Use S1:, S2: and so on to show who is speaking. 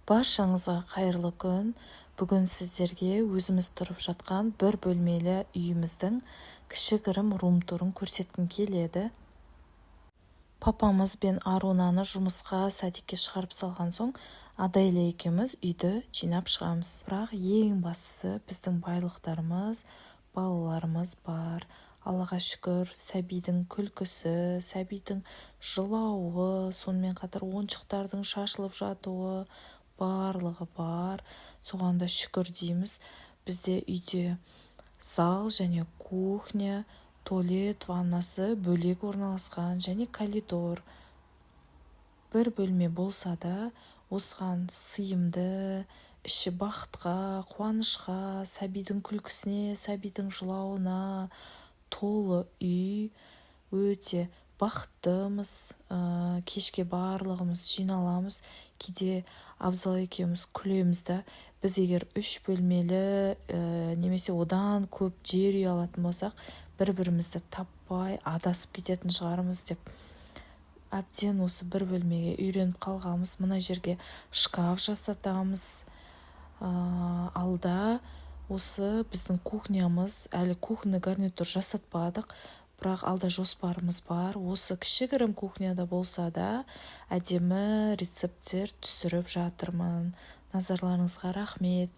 S1: Баршаңызға қайырлы күн! Бүгін сіздерге өзіміз тұрып жатқан бір бөлмелі үйіміздің кішігірім рум-турын көрсеткім келеді. Папамыз бен Арунаны жұмысқа, садикке шығарып салған соң, Аделя екеуміз үйді жинап шығамыз. Бірақ ең бастысы, біздің байлықтарымыз — балаларымыз бар, Аллаға шүкір. Сәбидің күлкісі, сәбидің жылауы, сонымен қатар ойыншықтардың шашылып жатуы, барлығы бар, соған да шүкір дейміз. Бізде үйде зал және кухня, туалет, ваннасы бөлек орналасқан және коридор. Бір бөлме болса да, осыған сыйымды, іші бақытқа, қуанышқа, сәбидің күлкісіне, сәбидің жылауына толы үй. Өте бақыттымыз. Кешке барлығымыз жиналамыз. Кейде Абзал екеуміз күлеміз да: біз егер үш бөлмелі немесе одан көп жер үй алатын болсақ, бір бірімізді таппай адасып кететін шығармыз деп. Әбден осы бір бөлмеге үйреніп қалғанбыз. Мына жерге шкаф жасатамыз. Алда осы біздің кухнямыз, әлі кухонный гарнитур жасатпадық, бірақ алда жоспарымыз бар. Осы кішігірім кухняда болса да, әдемі рецепттер түсіріп жатырмын. Назарларыңызға рахмет!